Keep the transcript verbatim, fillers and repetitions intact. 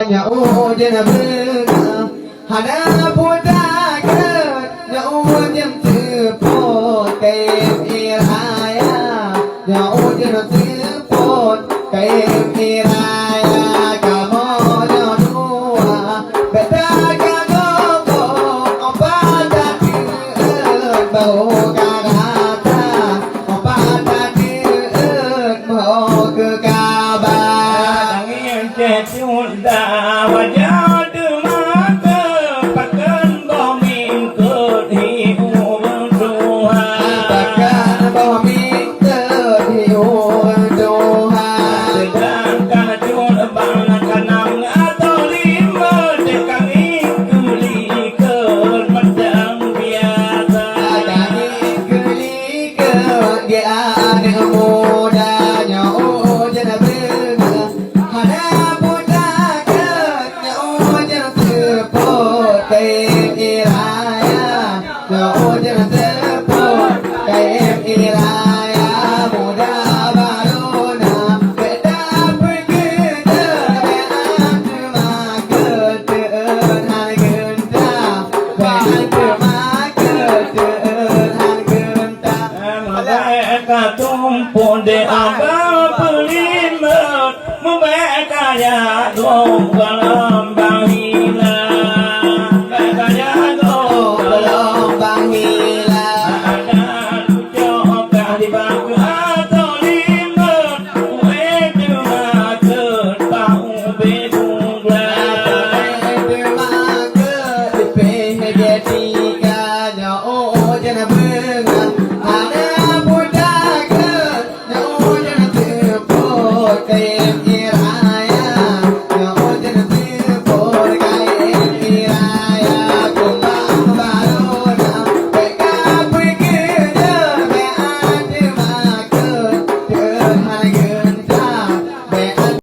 Nyoe ujeuen beungoh hana puta gét, nyoe ujeuen seupôt kayém ie raya. Nyoe ujeuen seupôt kayém ie raya, kamoe nyoe dua beda ka gogoh, obat tadi baru ka rata, obat tadi baru ke kabar. Tangieng céh cut da wajah teuma ke pakon boh mingkot hi ureueng tuha. Pakon boh mingkot hi ureueng tuha. Sedangkan cut bang kanang atau lima, teuka mingkot likot macam biasa. Teuka mingkot likot di aneuk muda nyoe ujeuen beungoh. Hana puta gét, nyoe ujeuen seupôt kayém ie raya. Nyoe ujeuen seupôt kayém ie raya, muda baru na beda peukeudeuh, beda teuma keuteuet han geunta, beda teuma keuteuet han geunta. Meubaik ka tumpôk di aba peulimot, meubaik ka jak dong bala